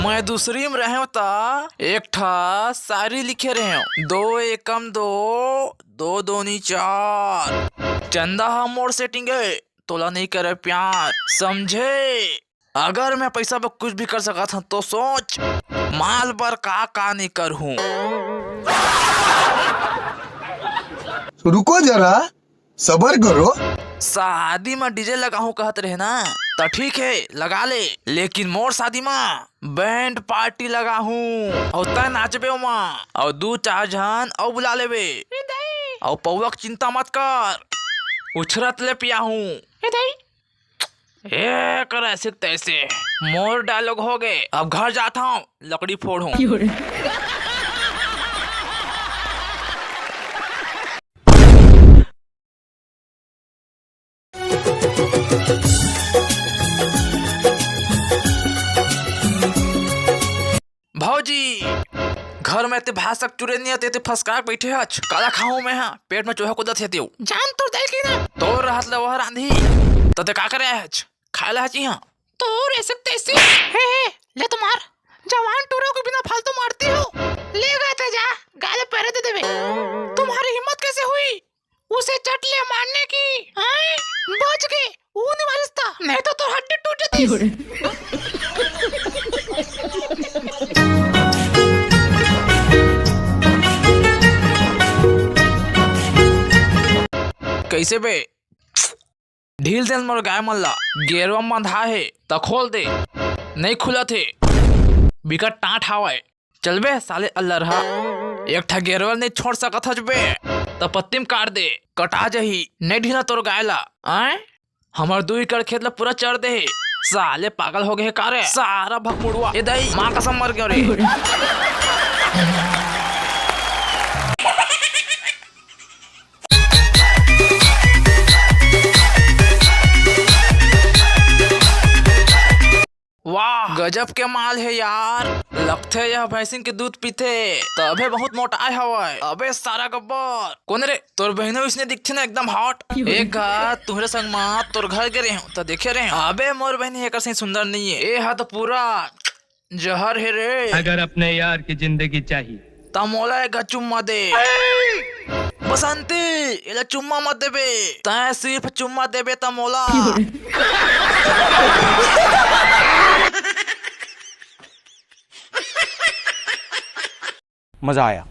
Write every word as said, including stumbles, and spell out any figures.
मैं दूसरी में रहेंव त एक ठा शायरी लिखे रहेंव, दो एकम दो, दो दूनी चार। चंदा ह मोर setting ए, तोला नइ करे प्यार, समझे? अगर मैं पैसा बर कुछ भी कर सकत हंव तो सोच, माल बर का का नइ करहूं। रुको जरा, सबर करो। शादी म DJ लगाहूं कहत रहे ना, त ठीक हे, लगा ले, लेकिन मोर शादी म band party लगाहूं, अउ तैं नाचबे ओमा, अउ दू चार झन अउ बुला लेबे। ए दाई। अउ पौवा के चिंता मत कर, उछरत ले पियाहूं। ए दाई। ए कर ऐसे तैसे, मोर dialogue हो गे, अब घर जात हंव, लकड़ी फोड़हूं। भौजी, घर में ते भात साग चुरे नइ हे, ते फसका के बइठे हच। काला खाहूं मैं हा? पेट में चूहा कूदत हे तेऊ। जान तोर दाई के ना। तोर रहत ले ओह रांधी, त ते का करे हच? खाए ला हच इहां। तोर ऐसे तैसे। हे, हे, ले तो मार। जवान टूरा को बिना फालतू मारती हो। ले गा ते जा, गाले पैरे दे देबे। तुम्हारी हिम्मत कैसे हुई? उसे चट ले मारने की, हैं? बच गए, वो नहीं मारिस था, नहीं तो तोर हड्डी टूट जाती। कैसे बे? ढील दे न मोर गाय मन ला, गेरवा मंधा हे, त खोल दे, नहीं खुलत हे, बिकट टांट हावय। चल बे साले अल्लरहा, एक ठा गेरवा ल नइ छोड़ सकत हच बे, त पत्ती म काट दे, कटा जही, नइ ढीला तोर गाय ला, आय? हमर दू एकड़ खेत ला पूरा चर दे हे, साले पागल हो गे हे का रे? सारा भकमुड़वा, ए दाई, माँ कसम मर गेंव रे। वाह, गजब के माल हे यार। लगथे यह भैंसिन के दूध पीथे, तभे बहुत मोटाए हवय। अबे सारा गब्बर, कोन रे? तोर बहिनो इसने दिखथे ना, एकदम hot। एक घात तुहरे संग मा तोर घर गे रेहेंव, त देखे रेहेंव। अबे मोर बहिनी एकर सही सुंदर नइये, ए हा तो पूरा जहर हे रे। अगर अपने यार की जिंदगी चाहिए। त मोला एक घा चुम्मा दे। बसंती, एला चुम्मा मत देबे। तैं सिर्फ चुम्मा देबे त मोला। मजा आया।